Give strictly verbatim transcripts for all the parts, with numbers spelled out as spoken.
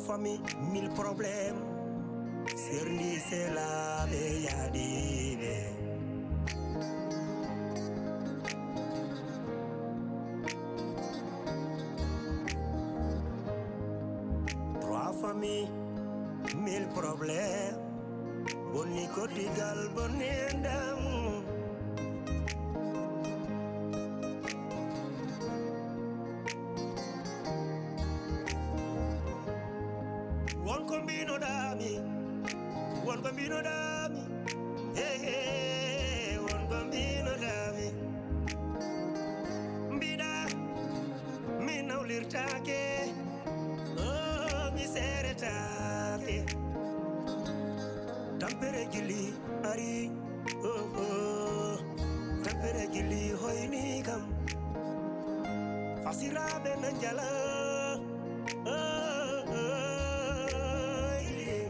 Famille, mille problèmes. Serndi selaɓe yaadiɓe. Trois familles, mille problèmes. Bonni koddigal, bonni enɗam. Won ko mbinoɗami, won ko mbinoɗami, hey, hey, won ko mbinoɗami. Mbiɗa, mi nawlirtake, oh, mi seretaake. Tampere jilli ari, oh, oh. Tampere jilli hoyni kam. Fasiraɓe na njala, oh, oh, ili.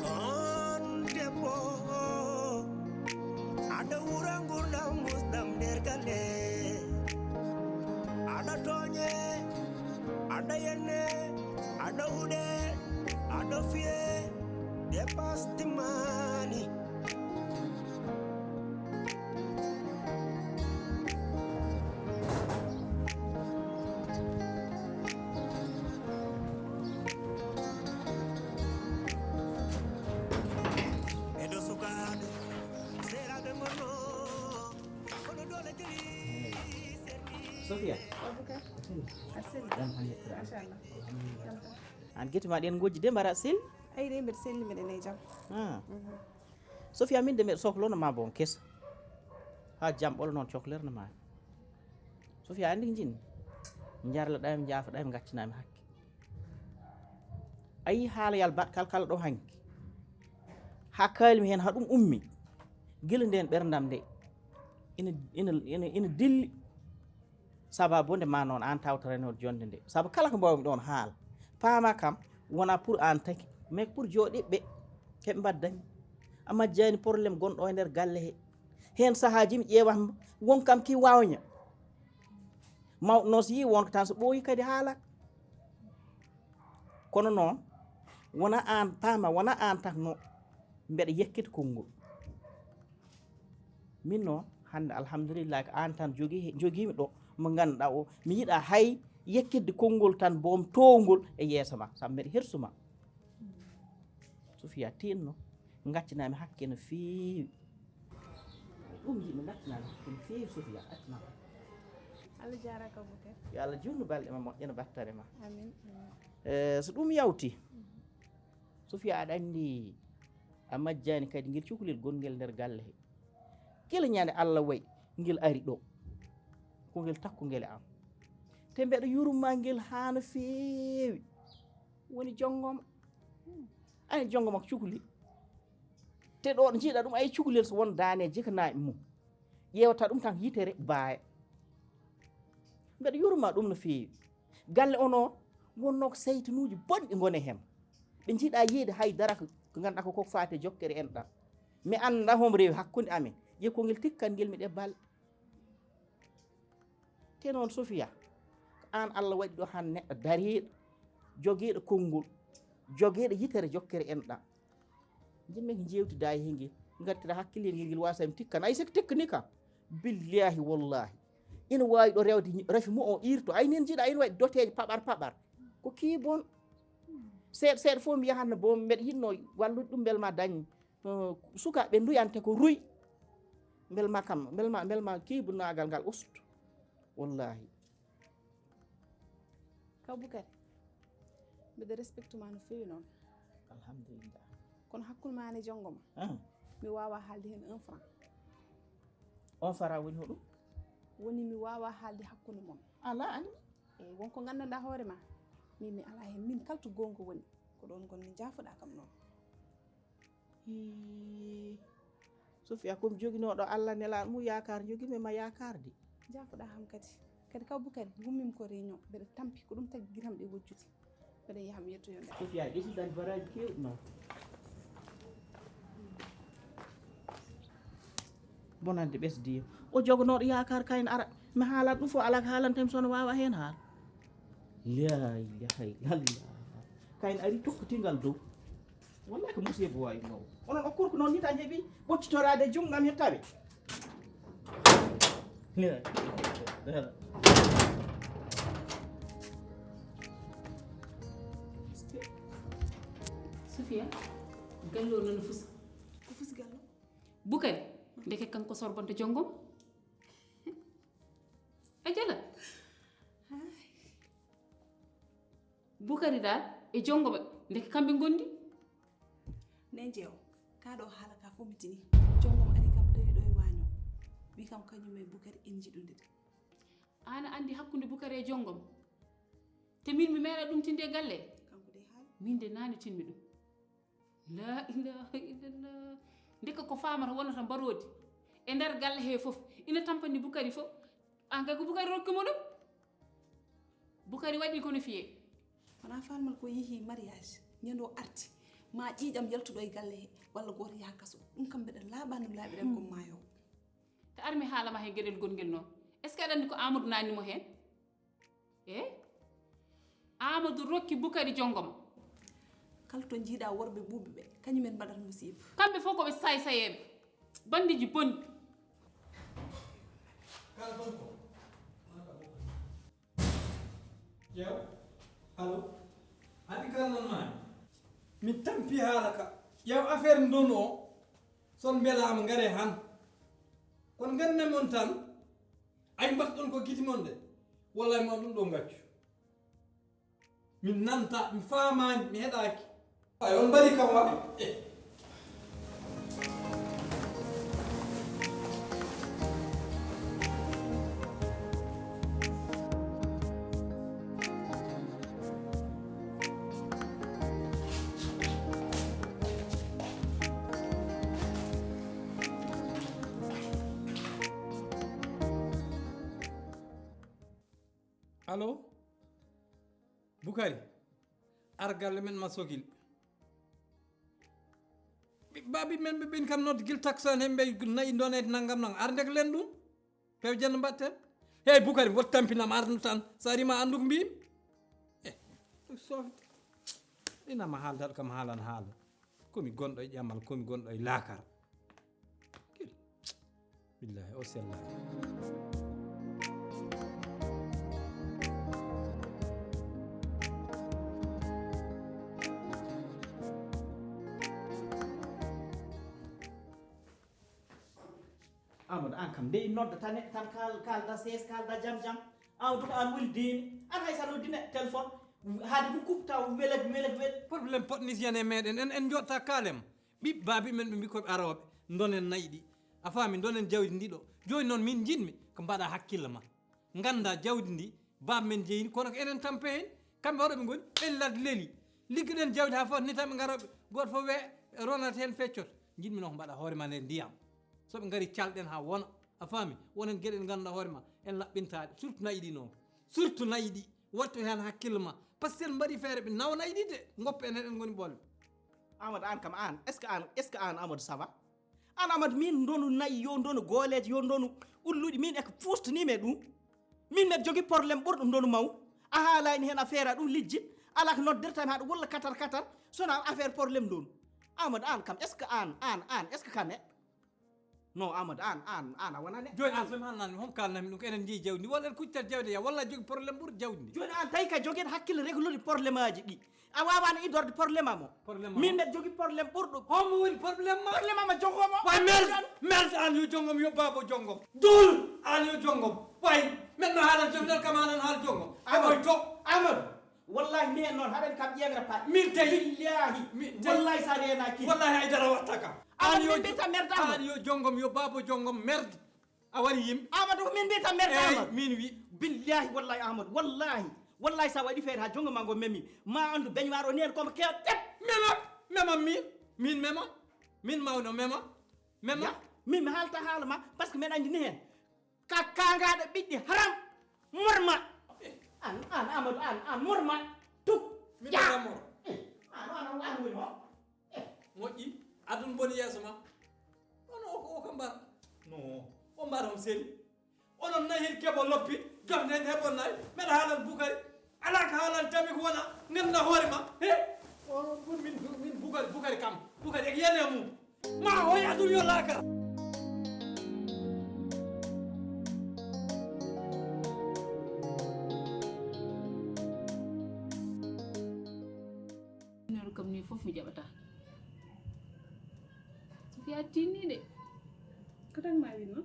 On debbo, aɗa wura ngurdam musɗam nder galle. Aɗa tooñe, aɗa yenne, aɗa huɗe, aɗa fiye, dépasse timmani. Ɓeɗo sukaaɓe, seeraaɓe ngonno, kono doole jeli, serni. Sofia. Aboubacar. Aɗa selli? Jam tan yettude Allah. Machallah. Jam tan. An gite ma ɗen gojji de mbaɗa selli? Ay de mbeɗa selli, mbeɗa nayi jam. Ah. Mhm. Sofia, min de mbeɗa sohlono ma bon kesa. Ha jam ɓolo noon cohlerno ma. Sofia, andi ko jinmi? Jarlaɗami, jaafoɗami, gaccinami hakke. A yi haalayal baɗkal kala ɗo hanki. Ha kaalmi hen ha ɗum ummi. Gila nden ɓerdam nde ina, ina, ina, ina dilli. Sababu nde ma noon an tawtorenoɗo jonde nde. Sabu kala ko mbawmi ɗon haala. Paama kam wona pour an taki, mais pour jooɗiɓɓe heɓe mbaddami. A majjani problème gonɗo e nder galle he. Hen sahaji mi ƴeewat won kam ki wawña. Mawɗo noon so yi won ko tan so ɓooyi kadi haala. Kono noon, wona an paama, wona an tan no mbeɗa yekkita konngol. Min noon, hannde alhamdulillah, ko an tan jogi, jogiimi ɗo, mo ngannduɗaa o, mi yiɗa hay yekkitde konngol tan boom toowngol e yeeso ma, sabu mbeɗa hersuma. Sofia, tinno, ngaccanami hakke no feewi. Ɗum njiɗmi, ngaccanami hakke no feewi, Sofia, accuma. Allah jaaraka, Boubacar. Yo Allah juutnu balɗe ma, moƴƴina battane ma. Amin, amin. Eh, so ɗum yawti, Sofia, aɗa anndi a majjaani kadi ngel cukalel gongel nder galle he. Kila ñande Allah wayi ngel ari ɗo. Ko ngel takkungel e am. Te mbeɗa yurma ngel haa no feewi. Woni jongoma. Ani jongoma ko cukalel. Te ɗo ɗo njiɗa ɗum ay cukalel so won daane jikanaɓe mum. Ƴeewata ɗum tan yitere baaya. Mbeɗa yurma ɗum no feewi. Galle o noon wonno ko saytanuuji bonɗi ngoni heen. Ɓe njiɗa yiide hay dara ko, ko ngannduɗaa ko, ko faati e jokkere enɗam. Mi annda homo rewi hakkunde amen. Ƴeew konngel tikkangel mi ɗe bal. Te noon Sofia, ko aan Allah waɗi ɗo han neɗɗo dariiɗo, jogiiɗo konngol, jogiiɗo yitere jokkere enɗam. Jinmi ko jewtida e hingel, ngattira hakkille ngel, ngel wasa mi tikkana. Ay sek tikkani kam. Billahi wallahi. Ina waawi ɗo rewde ñi-, rafi mo o irto. Ay nen jiɗa ina waɗi doteeje paɓar paɓar. Ko kii bon. Seeɗa seeɗa fof mi yahatno boom, mbeɗa yiɗno wallude ɗum mbel ma dañ, eh, sukaaɓe nduyante ko ruy. Mbel ma kam, mbel ma, mbel ma kiibunaagal ngal usto. Wallahi. Kaw Bukari, mbeɗa respecte ma no feewi noon. Alhamdulillah. Kono hakkunde ma e jonngo ma, ah, mi waawa haalde heen un franc. Un franc woni hoɗum? Woni mi waawa haalde hakkunde mon. Alaa anndi. Eyi, won ko nganndanɗaa hoore ma. Min mi alaa heen. Min kala to goonga woni, ko ɗoon ngon mi jaafoɗaa kam noon. Hii. Sofia, ko mi joginooɗo Allah nelaaɗo mum yaakaar, jogiimi ma yaakaar de. Jaafoɗaa kam kadi. Kadi kaw Bukari, ngummim ko réunion, mbeɗa tampi, ko ɗum tagi gitam ɗe wojjude. Mbeɗa yaha mi yettoyo nde. Sofia, ƴetti dal baraji keewɗi noon. Bonande ɓesdi o jogonooɗo yaakaar kayen ara. Mi haalat ɗum fof alaa ko haalanta mi so no waawa heen haal. La ilaha illallah. Kayne ari tokkitingal dow. Wallahi ko musiba wawi ɗum. Onon okkorko noon ni tan heɓi ɓoccitoraade junngo am hettaɓe. Sufiya, gallo noon fusa. Ko fusi gallo? Bukari, ndeke kanko sorbanta jongoma. A jala. Bukari dal e jongoma ndeke kamɓe gondi. Ne jeew, ka ɗo haala ka fof mi tini. Jongoma ari kam tawi ɗo e waño. Wi kam kañum e Bukari en jiɗude de. Ana andi hakkunde Bukari e jongoma. Te min mi meeɗa ɗum tinde e galle. Kanko de haali. Min de nani tinmi ɗum. La ilaha illallah. Ndeke ko famata wonata mbaroodi e nder galle he fof ina tampani Bukari fof. An kay ko Bukari rokki mo ɗum. Bukari waɗi kono fiye. Wona falmal ko yeehi mariage ñande o arti ma ƴiiƴam yaltuɗo e galle he walla goto yaha kaso ɗum kam mbeɗa laaɓa no laaɓiran kon maayo. Te armi haalama he geɗel gongel noon. Est ce que aɗa andi ko Amadou nanni mo heen? E Amadou rokki Bukari jongoma. Kala to jiiɗa worɓe ɓuuɓe ɓe kañumen mbaɗata musiba. Kamɓe fof koɓe saysayeɓe. Bandiji boni. Jeew, halo, andi kala nan mani. Mi tampi haala ka. Ƴeew affaire ndonu o. Son mbelaama ngare han. Kono ngannde mon tan. Ay mbaɗɗon ko giti mon de. Wallahi ma ɗum ɗo ngaccu. Min nanta, mi faamaani, mi heɗaaki. Ay on mbaɗi kam wa. Allo. Bukari, ar galle men ma sokil. Babi men ɓe ɓen kam noddi gil taksan hemɓe nayi donete nangam nangam ar ndek len ɗum. Pew jenno mbatten. Hey Bukari wot tampinam arno tan sa rima andu ko mbimi. Eh, ɗum sofde. Ɗinama haaldat kam haalan haala. Komi gonɗo e ƴamal komi gonɗo e lakar. Billahi o sellaaki. Amadou an kam nde noddata neɗɗo tan kal kalda ses kalda jam jam. Amadou ko an woni deeni an hay sa noddine téléphone. Haade mo kupta welat welat wel. Problème potnisian e meɗen en en jotta kalem. Ɓiɓɓe baabi men ɓe mbi koɓe arooɓe ndonen nayi ɗi. A faami ndonen jawdi ndi ɗo. Jooni noon min njiɗmi ko mbaɗa hakkille ma. Ngannda jawdi ndi baaba men jeyini kono ko enen tampe heen. Kamɓe hoɗo ɓe ngoni ɓen lad leli. Liggoɗen jawdi haa foti ni tan ɓe ngara gooto fof wee ronata heen feccot. Njiɗmi noon ko mbaɗa hoore ma nder ndiyam. So ɓe ngari calɗen haa wona. A faami wonen geɗe ɗe ngannduɗaa hoore ma en laɓɓintaaɗe surtout nayi ɗi noon. Surtout nayi ɗi. Wattu heen hakkille ma. Parce que sen mbaɗi feere ɓe nawa nayi ɗi de. Ngoppa en heɗen ngoni ɓolle. Amadou an kam an est ce que an est ce que an Amadou ça va? An Amadou min ndonu nayi yo ndonu gooleeje yo ndonu ulluɗi min eko fuustunimi e ɗum. Min mbeɗa jogii problème ɓurɗo ndonu maw. A haalayni heen a feera ɗum lijjit. Alaa ko noddirtami haɗa wulla katar katar sona affaire problème ndonu. Amadou an kam est ce que an an an est ce que ka neɗɗo? Non Amadou an an an a wona neɗɗo. Jooni an somi haalnani mi hom kalnami ɗum ko enen jeeyi jawdi ndi walla en kuccitat jawdi ya walla a jogi problème ɓurɗo jawdi ndi. Jooni an tawi ka jogueɗo hakkille reglude problème aji ɗi. A wawano iddorde problème am o. Problème am o. Min mbeɗa jogui problème ɓurɗo. Hombo woni problème ma? Problème am a jogomo. Way merde, merde an yo jongom yo babo jongom. Dul an yo jongom. Way men no haala jom dal kam halan haal jongom. Amoy to. Amadou. Wallahi mi hen noon haɗen kam ƴeegra paɗ. Min tawi. Billahi. Min tawi. Wallahi sa renaki. Wallahi haydara watta kam. An yo min mbiyta merde Amadou. An yo jongom yo babo jongom merde. A wari yimɓe. Amadou ko min mbiyta merde Amadou. Min wi. Billahi wallahi Amadou wallahi. Wallahi sa waɗi feere ha jongo ma ngo memi ma andu beñuwar o neen komo kew ƴep. Mema, mema min, min mema, min mawno mema, mema. Min mi haalta haala ma par ce que men andini hen. Ka kangaɗo ɓiɗɗi haram. Morma. An an Amadou an an morma. Tuk. Min mema mor. An an an woni ho. Moƴƴi, adun boni yeeso ma. Ono o ko o ka mbar. No, o mbar on seri. Onon nayi hen kebo loppi, gafne hen hebon nayi. Mbeɗa haalal Bukari. Alaa ko haalantami ko wona ngannduɗaa hoore ma. He? Onon ɗum min, min Bukari, Bukari kam. Bukari e yiyannde mum. Ma o yahdu yo laakara. Numéro kam ni fof mi jaɓata. Sophia tinni de. Ko tan ma wi noon?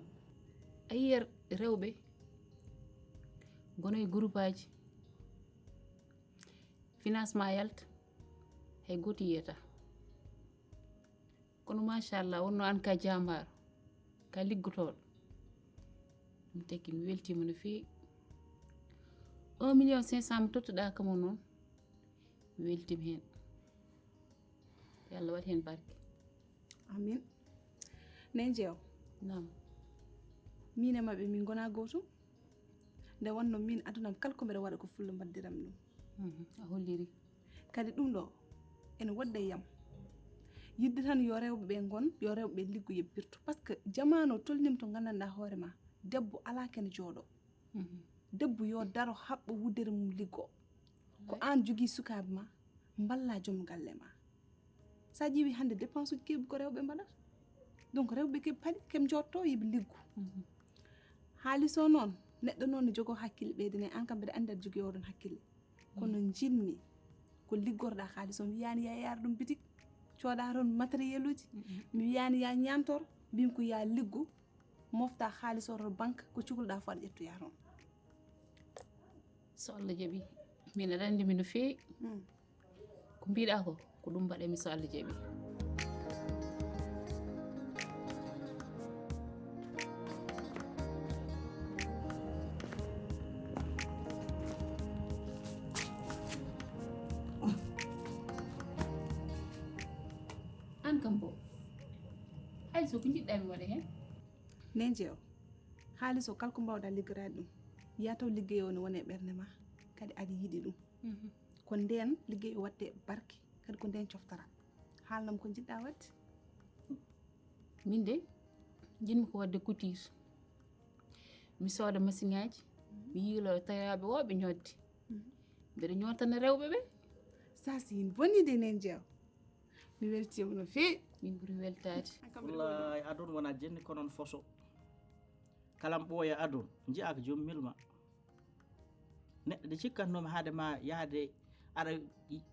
A yiyat rewɓe gono e groupe aji, financement yalta, hay gooto yiyata. Kono machallah, wonno an ka jambaaro, ka liggotooɗo. Ɗum tekki mi weltiima no feewi. Un million cinq cent mi tottuɗaa kamo noon, mi weltiima heen. Yo Allah waɗ heen barke. Amin. Nene Jeew. Naam. Min e maɓɓe min ngona gootum. Nde wonno min adunam kala ko mbeɗa waɗa ko fullo mbaddiram ɗum. Mhm, a holliri. Kadi ɗum ɗo ene woɗɗa yam. Yidde tan yo rewɓe ɓe ngon, yo rewɓe ɓe liggo yeɓɓirto. Par ce que jamaanu o tolnima to nganndanɗaa hoore ma, debbo alaa kene jooɗo. Mhm. Debbo yo daro haɓɓo wuddere mum liggo. Ko an jogii sukaaɓe ma, mballa joom galle ma. Sa ƴeewi hannde dépense uji keewɗi ko rewɓe mbaɗata. Donc rewɓe keɓe paɗi, keɓe jotto, yeɓe liggu. Mhm. Haalis o noon, neɗɗo noon ne jogoo hakkille ɓeydene, an kam mbeɗa anndi aɗa jogii oɗon hakkille. Kono njiɗmi ko liggorɗaa haalis o, mi wiyaani ya yaar ɗum bitik, cooda toon matériel uji. Mhm. Mi wiyaani ya ñaantor, mbimi ko ya liggu, mofta haalis o to banque, ko cukluɗaa fof aɗa ƴettoya toon. So Allah jaɓi, min aɗa anndi mi no feewi. Mm. Ko mbiɗa ko, ko ɗum mbaɗa mi so Allah jaɓi. An kam bo, hay so ko njiɗɗa mi waɗa heen. Nene Jeew, haalis o kala ko mbawɗa liggoraade ɗum, ya taw liggey o ne wona e ɓernde ma, kadi aɗa yiɗi ɗum. Mhm. Ko ndeen liggey o waɗte barke, kadi ko ndeen coftata. Haalnam ko njiɗɗa waɗde. Min de, njiɗmi ko waɗde couture. Mi sooda masiŋaaji, mi yiilo e tayaaɓe woɓɓe ñoodde. Mhm. Mbeɗa ñootana rewɓe ɓe. Sa si hin boni de Nene Jeew. Mi weltiima no feewi. Min ɓuri weltaade. Wallahi, aduna wona jenni ko noon foso. Kala mo ɓooya aduna, njiyaa ko joom milma. Neɗɗo de cikkatnoomi haade ma yahde, aɗa,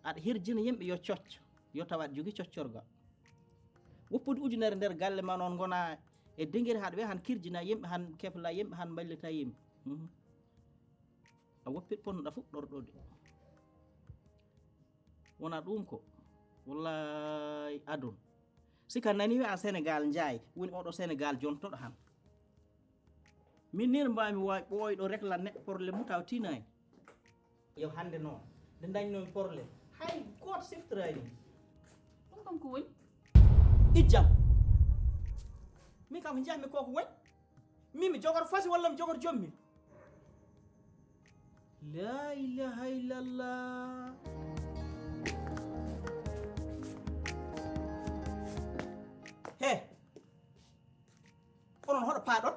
aɗa hirjina yimɓe yo cocco, yo taw aɗa jogii coccorga. Woppude ujunere nder galle ma noon, ngona e degiri haɗa wiya han kirjina yimɓe, han kefla yimɓe, han mballita yimɓe. Mhm. A woppit ponnoɗa fof ɗorɗoɗe. Wona ɗum ko, wallahi adun. Si ka nani wiya Sénégal njaay, woni oɗo Sénégal jontoɗo han. Min ni no mbaawmi wawi ɓooyɗo rek la neɗɗo problème mum taw tinani. Yo hannde noon, nde dañnomi problème, hay gooto siftoraani. Ɗum kam ko woni? Ijjam. Min kam ko njahmi ko ko woni? Min mi jogor fasi walla mi jogor jommi? La ilaha illallah. He. Onon hoɗo paaɗon?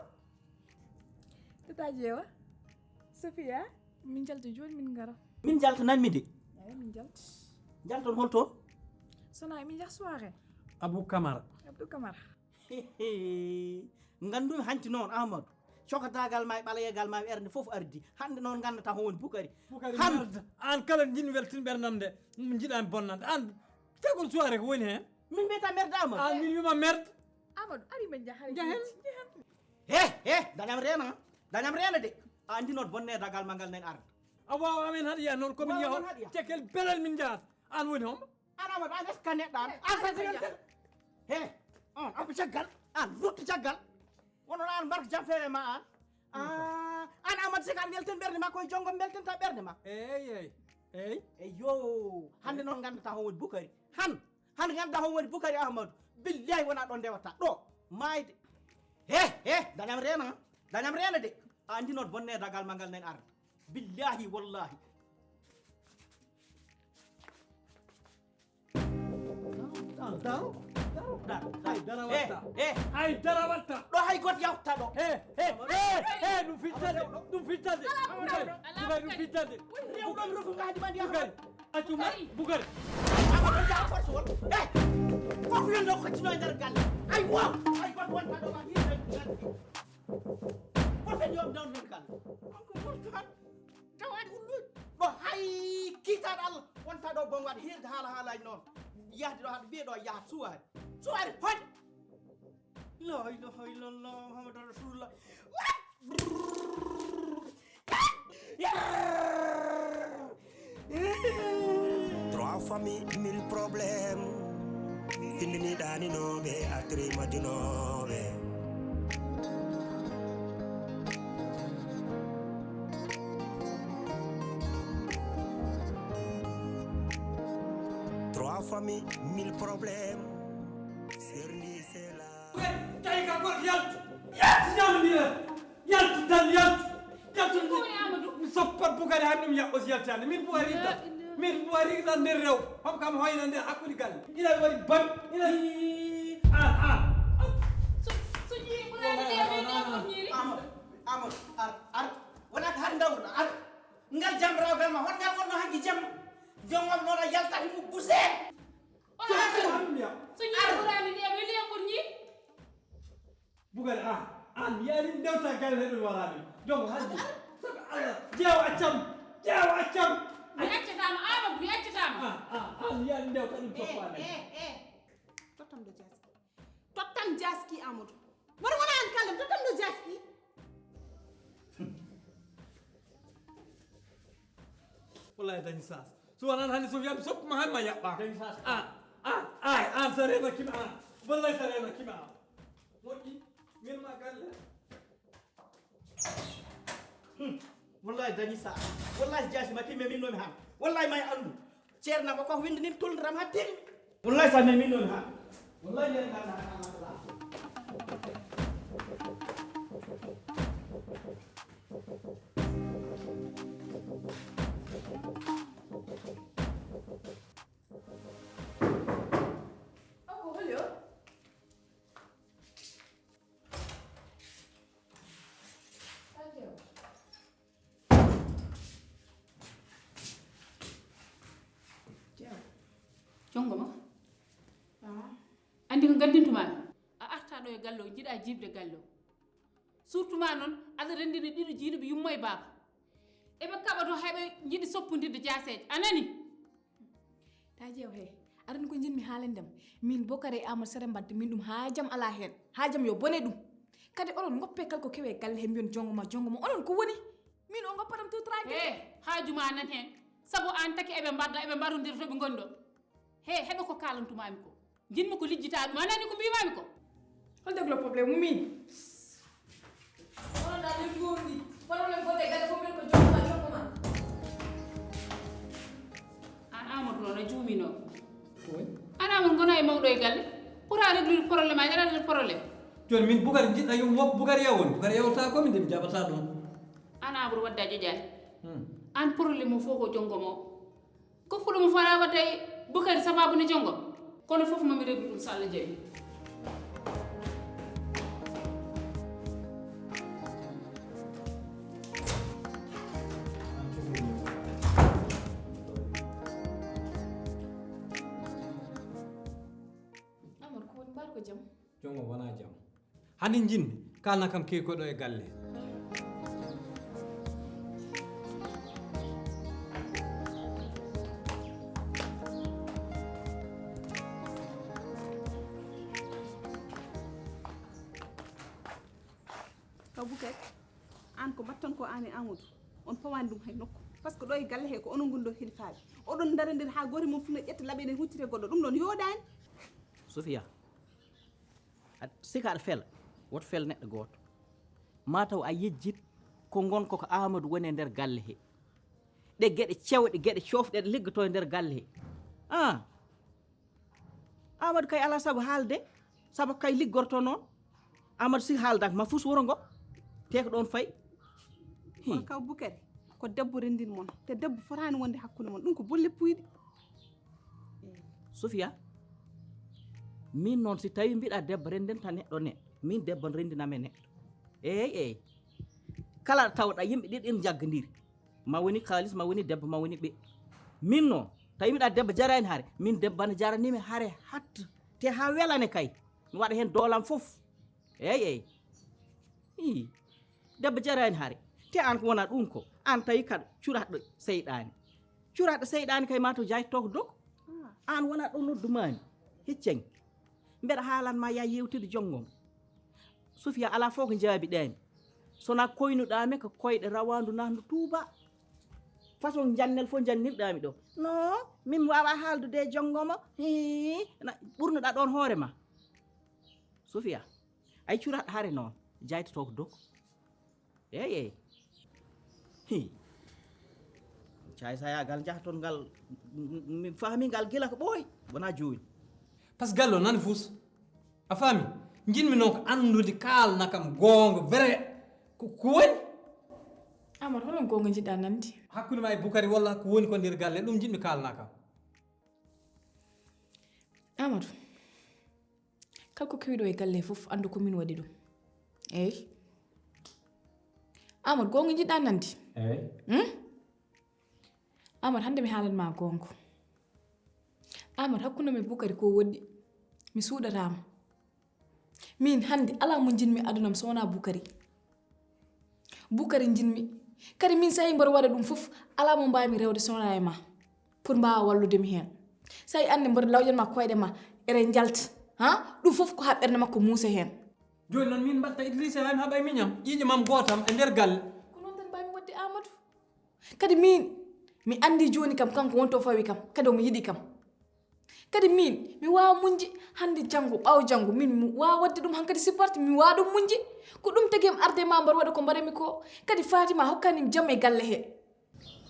Tata Jeewa, Sofia, min njalta jooni min ngara. Min njalta nan mi de. Eyi, min njalta. Njalton hol toon? Sona min njah soirée. Abou Camara. Abdou Camara. Ngandumi hanti noon Amadou. Cokatagal ma e ɓalayegal ma e ɓernde fof ardi. Hannde noon ngandata ko woni Bukari. Bukari Han- merde. An kala jiɗmi weltin ɓerdam de. Jiɗami bonnande. An cagol soirée ko woni heen? Min mbiyata merde Amadou. An min wima merde. Amadou, ari men njahare. Njahen. Njahen. He, he, dañam reena. Dañam reena de. A andi noon bonne dagal ma ngal nen arda. A wawa amen haɗa yiya noon komin Wawa yaho. Noon haɗa yiya. Tekel belal min jahata. An woni hombo? An Amadou, an est-ce que neɗɗo an? An sa welten. He, on, abba caggal. An, ruttu caggal. Wono an mbarka jam feere ma an. Ah, an Amadou Seck an welten ɓernde ma koye jonngo beltenta ɓernde ma. Eyyi, eyyi. Eyyi. Eyyo, hande noon ngandata ko woni Bukari. Han, han ngandata ko woni Bukari Amadou. Billahi wona ɗon ndewata. Ɗo, mayde. He, he, dañam reena. Dañam reena de. A andi noon bonne dagal ma ngal nen arda. Billahi, wallahi. Daro, daro, daro. Daro, daro. Hay dara watta. Eh, eh. Hay dara watta. Ɗo hay goto yawta ɗo. Eh, eh, eh, eh. Ɗum fittande, ɗum fittande. Bukari, Bukari, ɗum fittande. Rewɗo mi rufu ngadi mandi. Bukari, accu ma, Bukari. Ama ɗon jaa force won. Eh! Fof yon ɗo ko cino e nder galle. Ay wow! Ay goɗɗo wonta ɗo ma hirde. Fof en yon ɗon nder galle. Kanko won toon. Tawaade ullude. Ɗo hay kiitaɗo Allah wonta ɗo bon waɗa hirde haala haalaji noon. Yahde ɗo haɗa mbiya ɗo yahat suwaade. Suwaade hoɗe. La ilaha illallah Muhammadu Rasulullah. Trois familles, mille problèmes. Findini ɗaninoɓe, artiri majjunoɓe. Trois familles, mille problèmes. Serni c'est là. Tawi ka goto yaltu. Yaltu ñaama ndiyam. Yaltu tan yaltu. Yaltu. Mi soppat Bukari han ɗum yaɓɓo si yaltaani. Min Bukari tan. Min Bukari tan nder rew. Hom kam hoyna nder hakkude galle. Ina waɗi bam. Ina. Ah ah. So so ƴiiri ɓuraani ɗe ɓe ñaama ñiiri. Amadou Amadou ar ar wonaa ko har ndawruɗo ar. Ngal jam rawgal ma hon ngal wonno hanki jam. Jongom noon a yaltati mo buse. So ƴiiri ɓuraani ɗe ɓe liyam ɓurñi. Bugal a an yaari ndewta galle ɗum waraɓe donc hanji sabu allah jeewa accam jeewa accam. Mi accatama amadou mi accatama. An yaari ndewta ɗum toppaɓe. Tottam ɗo jaski. Tottam jaski amadou. Mboɗo wona an kallem tottam ɗo jaski. Wallahi dañi sas. So wonaan hannde so wiyam soppu ma hannde ma yaɓɓa. Dañi sas. A a a an sa rena kima a. Wallahi sa rena kima a. Moƴƴi. Min ma galle. Wallahi dañi sas. Wallahi jaasi ma timme min nomi han. Wallahi may andu. Ceerna ko ko windi nin tulndiram ha timmi. Wallahi sa memi noon ha. Wallahi nden ganda ha masala. Jonngo ma. Anndi ko ngaddintumaami? A arta ɗo e galle o, njiɗa jiiɓde galle o. Surtout ma noon, aɗa renndini ɗiɗo jiiduɓe yumma e baaba. Eɓe kaɓa to, heɓe njiɗi soppondirde jaaseeje. A nani? Ta jeew he. Aɗa anndi ko njiɗmi haalande ma? Min Bokar e Amadou sere mbaɗde min ɗum haa jam alaa heen. Haa jam yo bone ɗum. Kadi oɗon ngoppe kala ko kewi e galle he mbiyon jonngo ma, jonngo ma. Onon ko woni? Min o ngoppatam tout tranquille. He, haaju ma nan heen. Sabu aan taki eɓe mbaɗda, eɓe mbaɗondira to ɓe ngoni ɗo. He, heɗo ko kaalantumaami ko. Njiɗmi ko lijjitaa ɗum. A nanii ko mbiimaami ko? Hol deglo problème mum min? Onon ɗaa min ngoowndi. Problème gonɗo e galle fof min ko jokkumaa jokkuma. Aan Amadou noon a juuminoo. Aan Amadou ngonaa e mawɗo e galle. Pota réglude problème aji aɗa réglude problème. Jooni min Bukari njiɗɗa yum wop Bukari yawon Bukari yawta ko min de mi jaɓata ɗum. Aan Amadou wadda joƴaani. Aan problème o fof ko jonngo ma o. Ko fuɗo mo fala wadda e Bukari sababu ne jonngo. Kono fof mami rewdi ɗum so Allah jaɓi. Amor ko woni mbar ko jam. Jonngo wona jam. Hannde njiɗmi kaalna kam keekoy ɗo e galle. Kaw Bukari, aan ko mbaɗton ko aan e Amadou, on pawaani ɗum hay nokku. Parce que ɗo e galle he ko onon ngoni ɗo hilifaaɓe. Oɗon ndarondir haa gooto e mon fof ne ƴetta laɓe ne huccita e goɗɗo. Ɗum ɗoon yooɗaani. Sofiya, sika aɗa fela, woto fel neɗɗo gooto. Maa taw a yejjit ko ngon koko Amadou woni e nder galle he. Ɗe geɗe cewɗe, geɗe coofɗe ɗe liggotoo e nder galle he. Ah! Amadou kay alaa sago haalde, sabu kay liggorto noon. Amadou si haaldaaka ma fus wuro ngo, te ko ɗoon fayi. Hi. Kono kaw Bukari, ko debbo renndin mon, te debbo fotaani wonde hakkunde mon, ɗum ko bolle puyɗe. Sofiya, min noon si tawi mbiɗa debbo renndinta neɗɗo neɗɗo, min debbo renndiname neɗɗo. Eey eey. Kala ɗo tawɗa yimɓe ɗiɗi ene njaggondiri. Ma woni kaalis, ma woni debbo, ma woni ɓe. Min noon, tawi miɗa debbo jaraani hare. Min debbo ana jaraniimi hare hatta. Te haa welane kay. Mi waɗa heen doolam fof. Eey, eey. Ii, debbo jaraani hare. Te aan ko wona ɗum ko. Aan tawi kaɗa curatɗo seyɗaani. Curatɗo seyɗaani kay ma to jayto ko dok. Aan wona ɗo noddumaami. Hecceŋ. Mbeɗa haalan ma yaa yewtide jonngom. Sufiya, alaa fof ko njaabiɗaami. Sona koynuɗaami ko koyɗe rawaandu nahdu tuuba. Façon njannel fof njannirɗaami ɗo. No, min mi waawa haaldude e jonngoma. Hii, na ɓurnuɗa ɗoon hoore ma. Sufiya, ay curat hare noon, jaytoto ko dok. Eey, eey. Hi. Caay saya gal njahton ngal, m-, m-, mi fahmi ngal gila ko ɓooy, wona jooni. Parce que gal o nani fuus. A faami? Njiɗmi noon ko anndude kaalna kam goonga vrai. Ko, ko woni? Amadou, holon goonga njiɗɗa nande? Hakkunde ma e Bukari walla ko woni ko nder galle, ɗum njiɗmi kaalna kam. Amadou, kala ko kewi ɗo e galle fof, anndu ko min waɗi ɗum. Eey. Amadou, goonga njiɗɗa nande? Eey. Hmm? Amadou, hannde mi haalan ma goonga. Amadou, hakkunde am e Bukari ko woɗɗi. Mi suuɗataa mo. Min hannde alaa mo njiɗmi aduna am so wonaa Bukari. Bukari njiɗmi. Kadi min so tawi mboɗo waɗa ɗum fof, alaa mo mbaawmi rewde so wonaa e ma. Pour mbaawa wallude mi heen. So tawi aan ne mboɗo lawƴan ma koyɗe ma, eɗen njalta. Ha? Ɗum fof ko haa ɓernde makko muusa heen. Jooni noon min mbaɗta Idrissa hay mi haɓay miñam. Ƴiiƴe mam gootam e nder galle. Ko noon tan mbaawmi waɗde Amadou. Kadi min, mi anndi jooni kam kanko wonto fawi kam, kadi omo yiɗi kam. Kadi min, mi waawa muñde hannde janngo, ɓaawo janngo, min mi waawa waɗde ɗum hankadi supporte, mi waawa ɗum muñde. Ko ɗum tagi am arde ma mboɗo waɗa ko mbaɗanmi ko. Kadi Fatima hokkanim jam e galle he.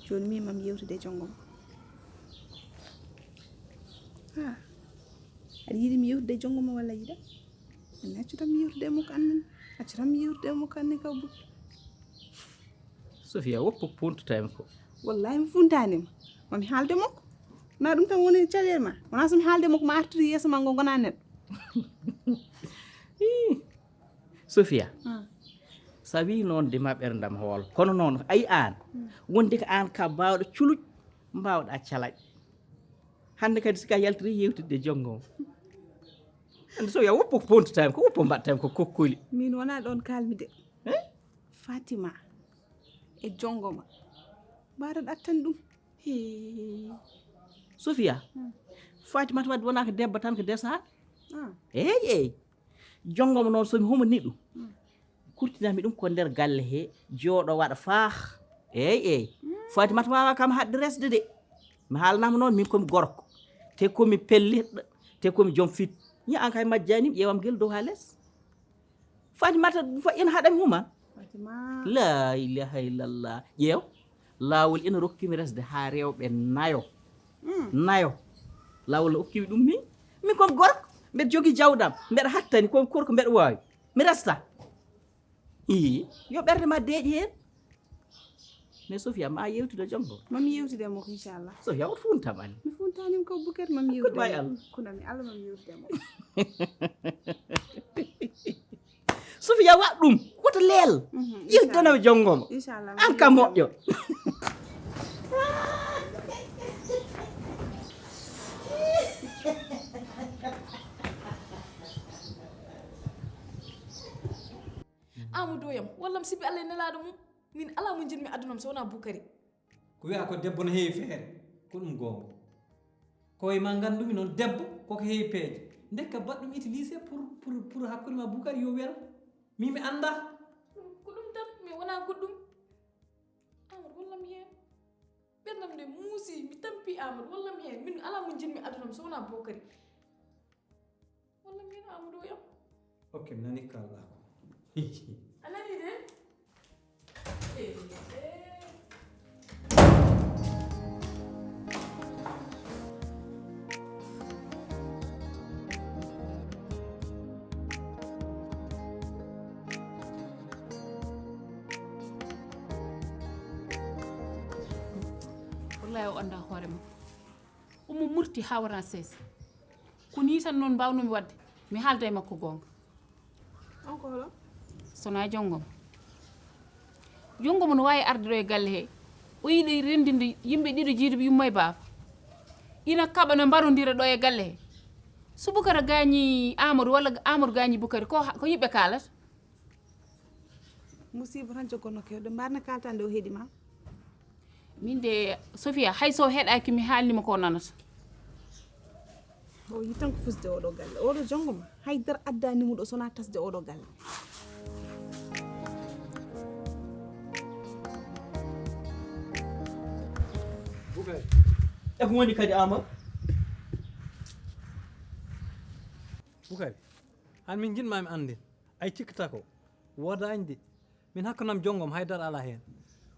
Jooni min mam yewtude e jonngo ma. Ha. Aɗa yiɗi mi yewtude e jonngo ma walla yiɗa? Min accu tan mi yewtude e makko annin. Accu tan mi yewtude e makko annin kaw Bukki. Sofiya, woppu puntu tawmi ko. Wallahi mi funtaani ma. Mami haalde makko. Na ɗum tan woni caɗeele ma. Wona so mi haalde makko ma artiri yeeso ma ngo ngona neɗɗo. Ih, Sofiya, ah, sa wi noon de ma ɓerndam hool. Kono noon, ayi aan, hmm, wonde ko aan ka baawɗo culuƴ, mbaawɗa calaƴ. Hannde kadi si ka yaltiri yewtidde jonngo. Hannde Sofiya, woppu ko pontataami ko, woppu mbaɗtaami ko kokkoli. Min wona ɗoon kaalmi de. Eh? Fatima e jongoma mbaɗon attan ɗum. Hee. Sofiya, hmm, Fatimata wadde wona ko debbo tan ko desaɗo. Ah. Eey, eey. Jongoma noon somi humani ɗum. Hmm. Kurtinami ɗum ko nder galle he, jooɗo waɗa faax. Eey, eey. Hmm. Fatimata wawa kam haɗde resde de. Mi haalnama noon min komi gorko. Te komi pellitɗo, te komi joom fit. Ña an kay majjani mi ƴeewam gel dow ha les. Fatimata fa-, ina haɗami huma. Fatima. La ilaha illallah. Ƴeew. Laawol ina rokkimi resde haa rewɓe nayo. Mm. Nayo. Laawol no okkimi ɗum min. Min komi gorko. Mbeɗa jogii jawɗam. Mbeɗa hattani. Komi gorko mbeɗa waawi. Mi resta. Ii, yo ɓernde ma deeƴi heen. Mais Sofiya, ma yewtude jonngo. Mami yewtude mo ko, inchallah. Sofiya, o funtam ani. Mi funtanim ko Bukar, mami yewtude mo. Kono mi Allah, mami yewtude mo. Sofiya, waɗ ɗum. Woto leel. Mhm, yewtidana mi jonngo mo. Inchallah. An ka moƴƴo. Amadou yam, wallam sibi Allah e nelaaɗo mum. Min alaa mo njiɗmi aduna am so wonaa Bukari. Ko wiyaa ko debbo no heewi feere, ko ɗum goonga. Ko e ma nganndumi noon debbo koko heewi peeje. Ndekka baɗɗum utilisé pour, pour, pour hakkunde ma Bukari yo wel. Min mi anndaa. Ɗum, ko ɗum tan, mi wonaa goɗɗum. Amadou, wallam heen. Ɓerdam nde muusi, mi tampi Amadou, wallam heen. Min alaa mo njiɗmi aduna am so wonaa Bukari. Walla min Amadou yam. Ok, mi nani kalɗa ko. A nani de? Eh, eh. Wallahi o annda hoore makko. Omo murti haa wona seesa. Ko nii tan noon mbaawnoomi waɗde, mi haalda e makko goonga. On ko holo? Sonaa jonngo am. Junngo mum no waawi arde ɗo e galle he. O yiɗi renndinde yimɓe ɗiɗo, jiiduɓe yumma e baaba. Ina kaɓa no mbarondira ɗo e galle he. So Bukara gaañi Amadou walla Amadou gaañi Bukari, ko, ko yiɓɓe kaalata? Musiba tan jogonno kewɗe, mbarna kalta nde o heɗi ma. Min de, Sofia, hay so heɗaaki mi haalnima ko nanata. O yi tan ko fusde oɗo galle. Oɗo jonngo ma, hay dara addani mo ɗo sona tasde oɗo galle. Bukari. E ko woni kadi Amadou? Bukari, han min jiɗma mi anndin. Ay cikkata ko. Woodaani de. Min hakkunam jonngom haydara alaa heen.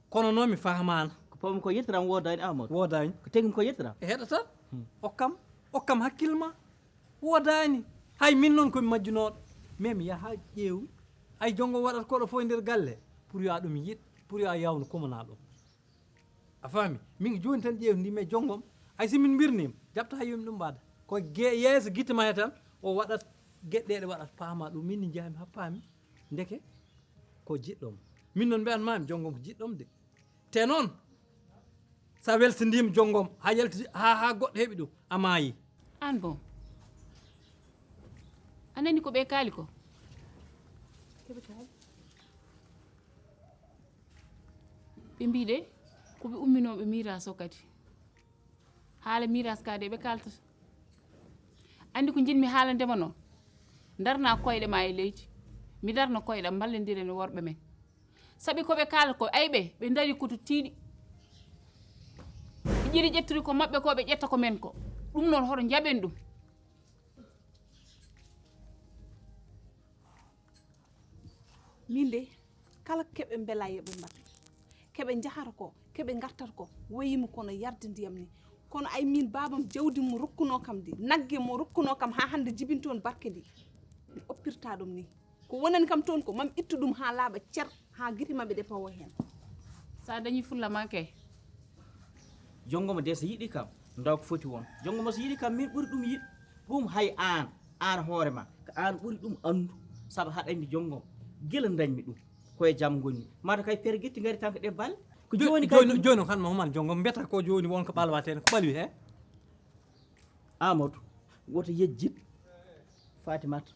Kono noon mi faamaana. Ko pawmi ko yettiram woodaani Amadou. Woodaani. Ko tegmi ko yettiram. E heɗataa. Hmm. Okkam, okkam hakkille ma. Woodaani. Hay min noon ko mi majjunooɗo. Mais mi yaha ƴeewi. Ay jonngo waɗata koɗo fof e nder galle. Pour yo a ɗum yiɗ. Pour yo a yawnu kumanaa ɗum. A faami? Min jooni tan ƴeew ndi me jonngom. Ay si min mbirniima, jaɓta hay yo mi ɗum mbaɗa. Ko ge-, yeeso gite ma he tan, o waɗat geɗe ɗe waɗat paama ɗum. Min ni njahmi haa paami. Ndeke ko jiɗɗom. Min noon mbiyan maami jonngom ko jiɗɗom de. Te noon, sa welsindiima jonngom, haa yalti, haa, haa goɗɗo heɓi ɗum, a maayi. Aan boom. A nani ko ɓe kaali ko? Ɓe mbii de, ko ɓe umminooɓe miiras o kadi. Haala miiras ka de ɓe kaaltata. Anndi ko njiɗmi haalande ma noon? Ndarna koyɗe ma e leydi. Mi darna koyɗam, mballondiren e worɓe men. Sabi ko ɓe kaalata ko, ay ɓe, ɓe ndarii ko to tiiɗi. Ɓe ƴetti ƴettude ko maɓɓe ko, ɓe ƴetta ko men ko. Ɗum noon, hoto njaɓen ɗum. Min de, kala ko keɓe mbela yo ɓe mbaɗ. Keɓe njahata ko, keɓe ngartata ko, wayimo kono yarde ndiyam ni. Kono ay min baabam jawdi mo rokkunoo kam ndi, nagge mo rokkunoo kam haa hannde jibinti on barke ndi, mi oppirta ɗum ni. Ko wonani kam toon ko, mam ittu ɗum haa laaɓa cer, haa gite maɓɓe ɗe pawo heen. Sa dañi fulla ma kay. Jonngoma de so yiɗi kam, ndaw ko foti won. Jonngoma so yiɗi kam, min ɓuri ɗum yiɗ. Ɗum hay aan, aan hoore ma, ko aan ɓuri ɗum anndu. Sabu haɗa anndi jonngoma, gila ndañmi ɗum, ko e jam ngonmi. Mata kay pergetti ngari tan ko ɗe bal. Ko Jo-, jooni kay jooni, ɗum jooni kan ma human jonngoma, mbiyata ko jooni won ko ɓalwaten, ko ɓalwi he? Amadou, woto yejjit Fatimata.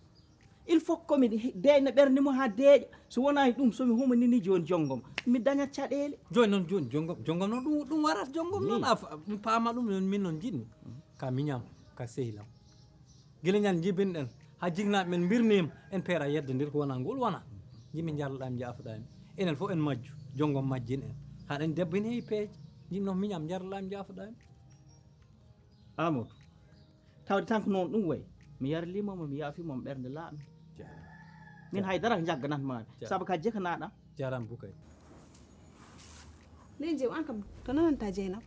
Il faut ko mi deeyna ɓernde mum haa deeƴa. So wonaa e ɗum, so mi humanini jooni jonngom, mi dañat caɗeele. Jooni noon, jooni jonngom, jonngom noon, ɗum, ɗum warat jonngom noon. Min. A fa-, mi paama ɗum noon, min noon njiɗmi. Ka miñam, ka sehilam. Gila ñande njibinɗen, haa jiknaaɓe men mbirniima, en peera yedde nder ko wonaa ngol wonaa. Njiɗmi njarloɗaa mi, njaafoɗaa mi. Enen fof en majju, jonngom majjin en. Haɗa anndi debbo ene heewi peeje. Njiɗmi noon miñam njarloɗaa mi, njaafoɗaa mi. Amadou, tawde tan ko noon ɗum wayi, mi yarliima mo, mi yaafiima mo ɓernde laaɓnde. Jaaraama. Min hay dara ko njagganat maami, jaaraama, sabu ka jekanaɗam. Jaaraama Bukari. Ley jew an kam, to nananta Jeynab.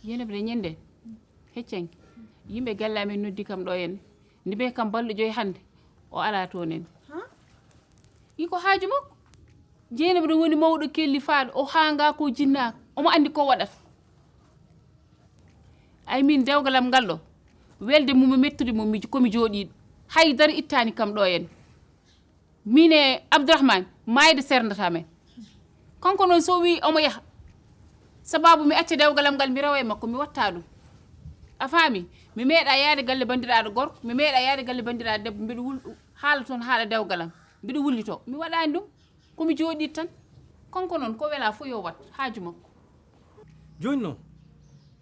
Jeynab de ñande, heccanki. Yimɓe galle amen noddi kam ɗo en. Ndi mbiya kam balɗe joyi hannde, o alaa toon en. Ha? Ii ko haaju makko. Jeynaba ɗum woni mawɗo kellifaaɗo, o haangaa ko jinnaaka, omo anndi ko waɗata. Ay min dewgal am ngal ɗo, welde mum e mettude mum, mi, ko mi jooɗiiɗo. Hay dara ittaani kam ɗo en. Min e Abdourahmane, maayde serndata men. Kanko noon so wii omo yaha, sababu mi acca dewgal am ngal, mi rewa e makko, mi watta ɗum. A faami? Mi meeɗa yaade galle banndiraaɗo gorko, mi meeɗa yaade galle banndiraaɗo debbo, mbiɗo wul-, haala toon haala dewgal am, mbiɗo wullitoo. Mi waɗaani ɗum, ko mi jooɗiiɗo tan. Kanko noon, ko welaa fof yo wat, haaju makko. Jooni noon,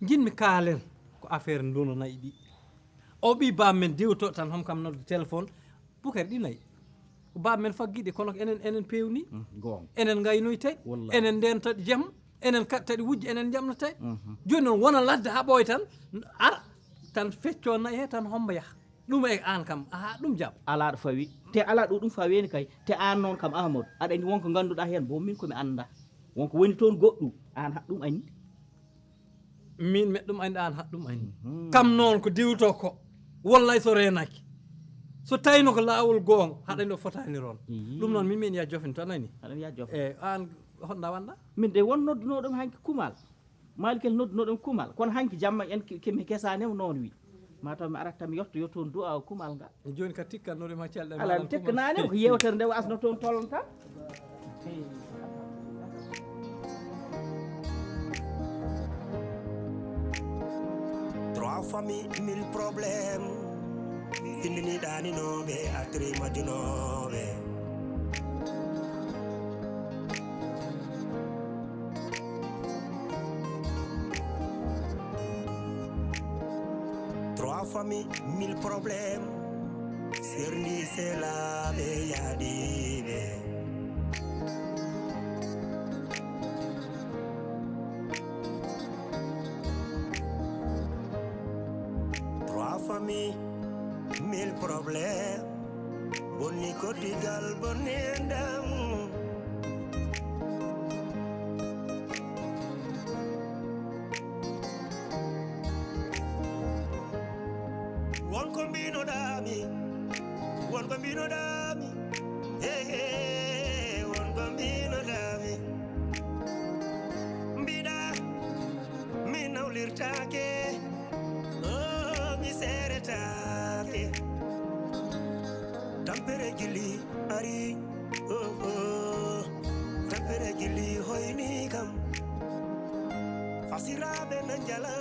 njiɗmi kaalen ko affaire nduno nayi ɗi. O ɓii baam men diwto tan, hom kam nodde téléphone, Bukari ɗi nayi. Ko baam men faggiɗi, kono ko enen, enen peewni. Mm, goonga. Enen ngaynoytay. Wallahi. Enen ndentay jam. Enen kaɗtay wujje, enen jamnatay. Mhm. Jooni noon wona ladde haa ɓooya tan, ara tan feccoo nayi he tan hombo yaha. Ɗum e aan kam, aha, ɗum jaɓ. Alaa ɗo fawi. Te alaa ɗo ɗum faweeni kay. Te aan noon kam Amadou, aɗa anndi wonko ngannduɗaa heen, bo min ko mi annda. Wonko woni toon goɗɗum, aan haɗ ɗum anndi. Min meɗ ɗum anndi, aan haɗ ɗum anndi. Mhm. Kam noon ko diwto ko, wallay so reenaki. So tawino ko laawol goonga, haɗa anndi o fotaani roon. Iyii. Ɗum noon min, min ya jofen to nani. Haɗa anndi ya jofen. E aan honɗa wonɗa? Min de won noddunooɗo mi hanki Kumal. Maalikal noddunooɗo mi Kumal. Kono hanki jamma en ke-, ke-, mi kesaani mo noon wi. Mataw mi arat tan mi yotto yo toon du'a o Kumal nga. Jooni ka tikkannoɗo ma calɗe. Ala, mi tikkanaa ni ko yewtere nde wasno toon tolnata. Trois familles, mille problèmes. Findini ɗaninooɓe, artiri majjunooɓe. Trois familles, mille problèmes. Serndi selaaɓe yaadiiɓe. Trois familles, mille problèmes. Bonni koddigal, bonni enɗam. Won ko mbinoɗaami, won ko mbinoɗaami, he, he, won ko mbinoɗaami. Mbiɗa, mi nawlirtaake, oh, mi seeretaake. Tampere jilli ari, oh, oh. Tampere jilli hoyni kam. Fasiraaɓe na njala.